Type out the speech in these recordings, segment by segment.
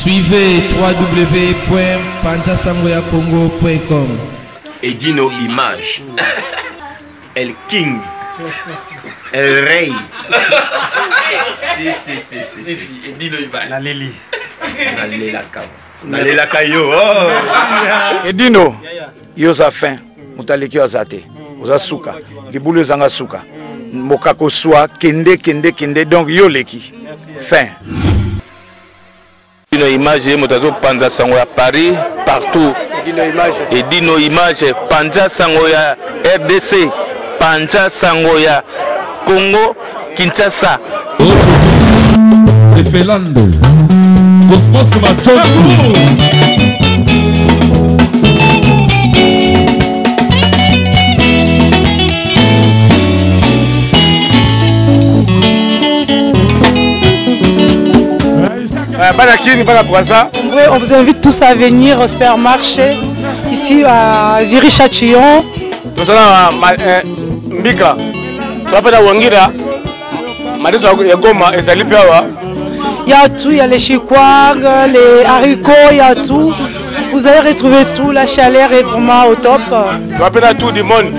Suivez www.panzasangoyacongo.com. Edino Image. El King. El Rey. Si, si, si, si. si. Edino Image. Naleli. Nalelaka. Nalelaka yo. Oh. Edino, yo oza fin, moto aleki yo aza te, oza suka, libulu ezanga suka, mokako swa, kende kende kende, donc yo oleki fin. Edino Image ye moto azopanza sango ya Paris partout. Edino Image panza sango ya RDC, panza sango ya Congo Kinshasa. Efelando Cosmos Machoto. Bana Kin, bana Brazza. Oui, on vous invite tous à venir au supermarché ici à Viry-Châtillon. Tozala mbika. Toza wangira. Madeso ya Goma ezali pe awa. Il y a tout, il y a les chikwangues, les haricots, il y a tout. Vous allez retrouver tout, la chaleur est vraiment au top. Toza tout du monde.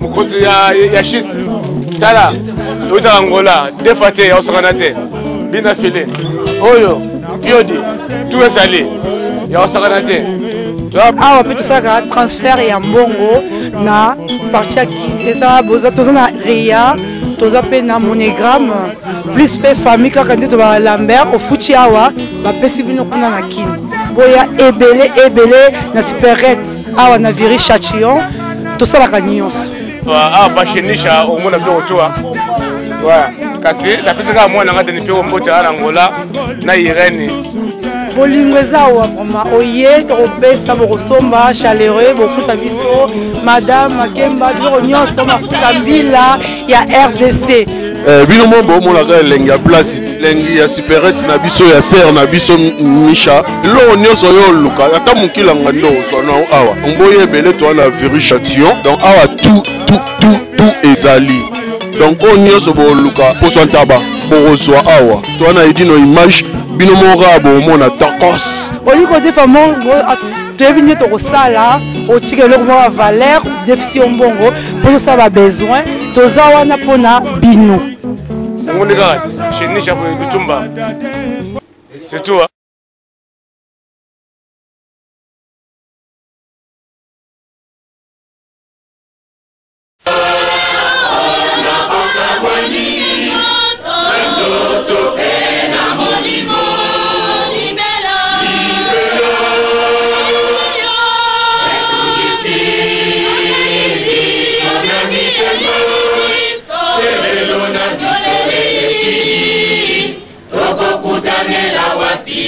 Mokonzi ya shit. Tala, outa Angola, deux fois te, osakana te. Bina file. Oyo, piodi, tout ezali. Ya osakana te. Awa mpe tosalaka transfert ya mbongo na parti ya eza boza, toza na ria, toza mpe na MoneyGram, plus mpe famille kaka nde tobaka Lambert ofuti awa, bapesi bino kuna na Kini. Boya ebele ebele na superette awa na Viry Châtillon, tosalaka nyonso. Awa bashenisha omona biloko toa. Kasi napesi kaka mwana nga tene mpe mbote na Angola na Irene. Bolingo eza awa vraiment, oye tokopesa, bokosomba chaleureux, bokuta biso madame Makemba, biloko nyonso, mafuta mbila ya RDC. Bino mo bomonaka elengi ya place, elengi ya superette na biso ya ser na biso Misha, eloko nyonso oyo oluka ata mokilanga nde ozwa na awa. Mboye ebele toa na Viry-Châtillon, donc awa tout tout tout tout ezali, donc oyo nyonso boluka poso ntaba bokozwa awa. Toa na Edino Image, bino moko kaka bomona tokos. Olingi kodefa mbongo, toyebi nde tokosala, otika eloko moko ya valeur, defisi yo mbongo mpo tosala babesoin, toza wana mpona bino. Yango nde kaka chenisha bitumba, c'est tout. Tokokutanela wapi?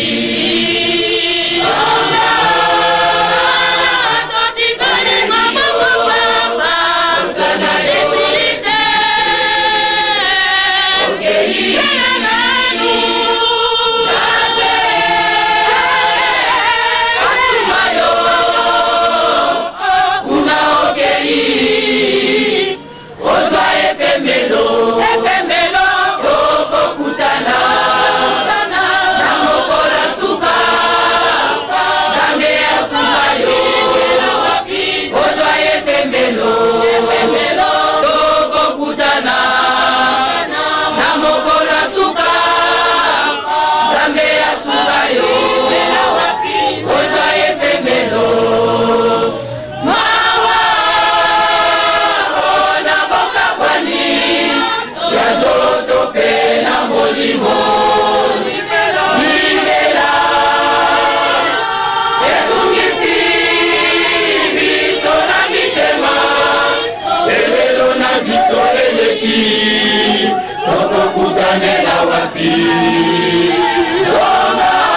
Tokokutanela wapi? Zonga.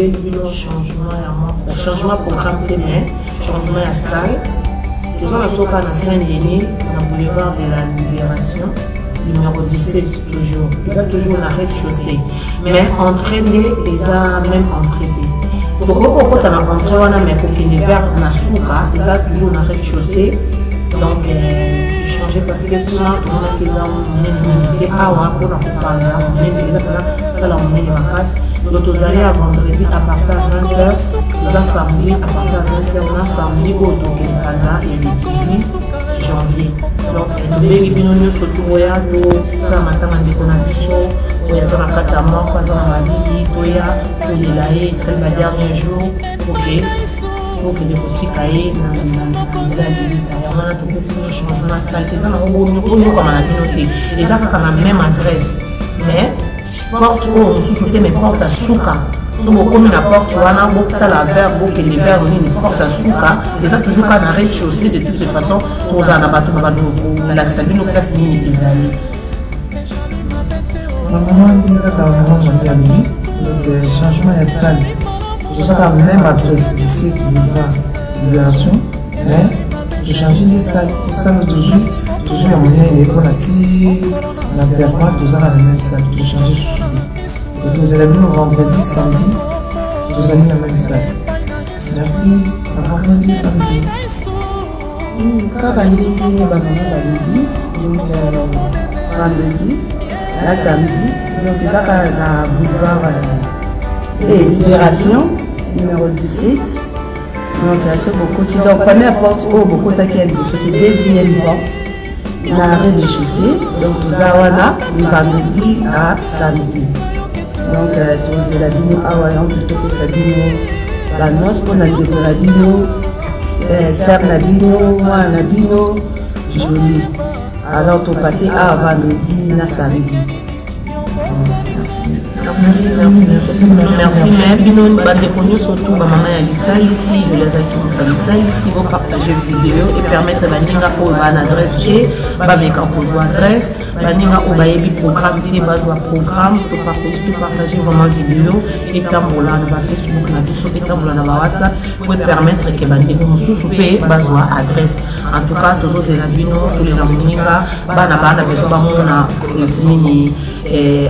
Toyeli bino changement ya mwa changement programme te mais changement ya salle. Toza na biso kaka na Saint-Denis na boulevard de la Libération numéro 17 toujours. Eza toujours na rez-de-chaussée. Mais entrée nde eza même entrée te. Tokoki kokota na entrée wana mais kokende vers na suka eza toujours na rez-de-chaussée. Donc euh, changer parce que kuna tomonaki eza monene mingi te awa mpona kopanza monene eza mpena sala monene makasi. Donc tozali ya vendredi à partir ya 20 heures, toza samedi à partir ya 20 heures na samedi oyo tokende panza ya le 18 janvier. Donc tobengi bino nyonso toboya tosala matanga ndeko na biso oyo aza na kati ya moko aza na malili, toya tolela ye etikali ba dernier jour oke tokende kotika ye na nzela ya lilita. Yango wana topesi bino changement sale te, eza nango bonyokama na bino te, eza kaka na même adresse mais porte oyo mosusu te, mais porte ya suka. So bokomi na porte wana botala vers bokende vers nini, porte ya suka eza toujours kaka na rez-de-chaussée. De toutes les façons tozala na bato balakisa bino place nini ezali. Maman ndenge kaka maman Mami alobi, donc changement ya salle, tozaka même adresse 17 boulevard Libération, mais tochange nde salle. Salle tozwi tozwi ya monene mpona ti na enterrement, toza na même salle, tochange susu te. Tozela bino vendredi, samedi, tozali na même salle. Merci, à vendredi, samedi. Kaka ndenge bamama balobi, donc vendredi na samedi, donc eza kaka na boulevard eh, Libération numéro 17. Donc so bokoti, donc première porte oyo bokotaki ya liboso te, deuxième porte na rez-de-chaussée. Donc toza wana du vendredi à samedi. Donc tozela bino awa yango topesa bino baannonce mpona ndeko na bino, sœur na bino, mwana na bino Joli. Alors topasse awa vendredi na samedi. Merci, merci, merci. Mais bino bandeko nyonso tu bamama ya lisalisi, Joli azalaki moto ya lisalisi, bopartage video et permettre baninga oyo baa na adresse te bameka kozwa adresse, baninga oyo bayebi programme te bazwa programme. Topartage vraiment video etambola na bafacebook na biso, etambola na bawhatsapp po permettre ke bandeko mosusu mpe bazwa adresse. En tout cas tozozela bino, tolela moninga, bana baa na besoin bamona nini,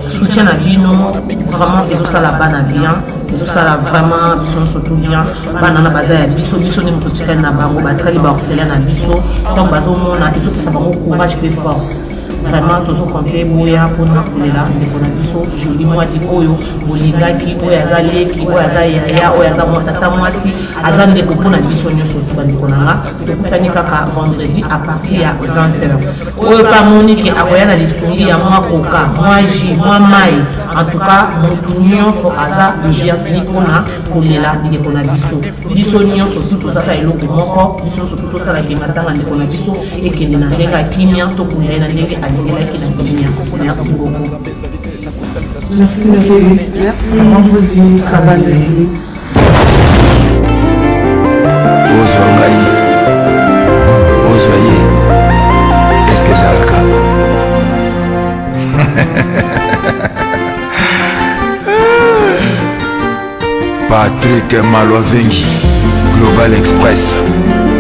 soutien na bino vraiment ezosala bana bien, ezosala vraiment biso nyonso tout bien. Bana na baza ya biso, biso nde moto totikali na bango, batikali baorphelin na biso. Ntango bazomona ezopesa bango courage mpe force. Vraiment tozocompte boya mpona kolela ndeko na biso Joli Mwadi oyo bolingaki, oyo aza leki, oyo aza yaya, oyo aza tata mwasi, aza ndeko mpona biso nyonso tu. Bandeko na nga, tokutani kaka vendredi à partir ya 20 heures. Oyo mpe amoni ke akoya na lisungi ya mwa koka, mwa jus, mwa mai, en tout cas motu nyonso aza le bienvenu mpona kolela ndeko na biso. Biso nyonso tu tozaka eloko moko, biso nyonso tu tosalaki matanga ndeko na biso ekende na ndenge ya kimia, tokunda ye na ndenge alingelaki na kimia. Merci beaucoup. Merci, merci. Merci. Vendredi, samedi. Ozwa ngai, ozwa ye, eske ezalaka? Patrick Malwavengi, Global Express.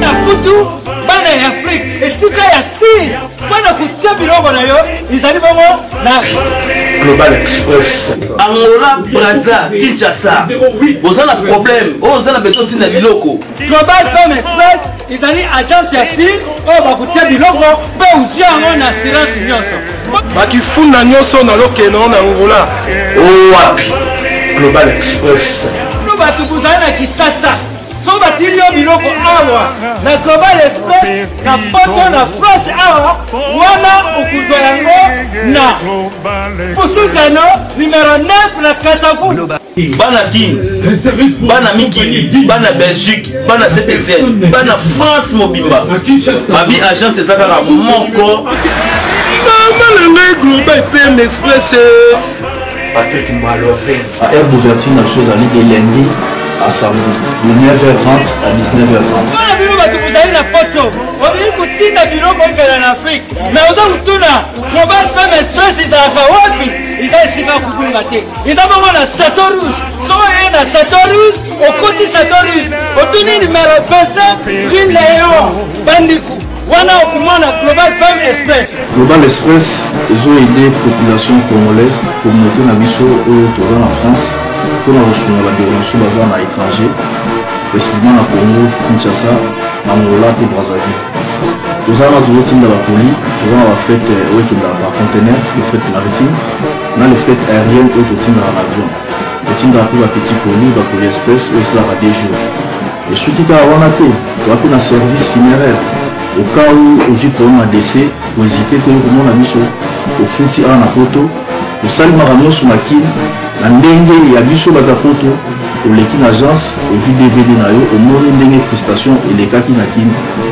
Na kutu bana ya Afrike, esika ya sir mpo na kotia biloko na yo ezali bongo na Global Express. Angola, Brazza, Kinshasa, boza na problème oyo oza na besoin ntina biloko. Global Pem Express ezali agence ya sir oyo bakotia biloko mpe ozwi yango na assurance nyonso. Bakifunda nyonso nalokende na Angola. Owapi Global Express. No bato bozali na Kisasa, soki batili yo biloko awa na Global Express na poto na France awa wana, okozwa yango na Pusuzano numero 9 na Kasavu. Bana Kin, bana mikili, bana Belgique, bana Saint Etienne, bana France mobimba, babi agence eza kaka moko. Mama na ngai, Global PM Express. Patrick Maloven. Aire d'ouverture na biso ezali de lundi à samedi de 9h30 à 19h30. Mpona bino bato bozali na poto, olingi kotinda biloko ekela na Afrike, mais oza kotuna Global Pem Express ezalaka wapi? Eza esika kobunga te. Eza bongo na Chateau Rouge. Soki oye na Chateau Rouge, okoti Chateau Rouge, otuni numero 25 rue Léon Bandiku. Wana okomona Global Femme Express. Global Express ezo aider population congolaise, communauté na biso oyo toza na France mpona kosunga bandeko na biso baza na étranger, précisément na Congo Kinshasa, Angola mpe Brazzaville. Toza wana tozotinda bakoli, toza na bafret oyo ekendaka par conteneur, le fret maritime na le fret aérien oyo totindaka na avion. Totindaka mpe bapetit colis, bacolis express oyo esalaka 2 jours. Esuki kaka wana te, toza mpe na service funéraire. Au cas où ozwi problème ya décès, kohésite te okomona biso, ofuti awa na poto, tosali makambo nyonso na Kin na ndenge ya biso bato ya poto. Oleki na agence, ozwi DVD na yo, omoni ndenge prestation elekaki na Kin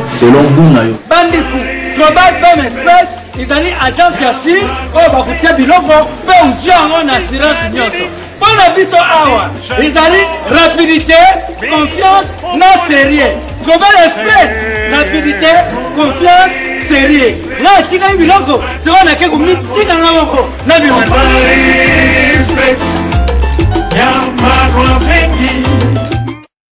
selon goût na yo. Bandeko, Global Femme Express ezali agence ya sur oyo bakotia biloko mpe ozwi yango na assurance nyonso. Mpo na biso awa ezali rapidité, confiance na sérieux. Global Express, rapidité, confiance, sérieux. Nga atikaki biloko sikoyo nake komitika nga moko na bima. Express, ya Marwa Fengi.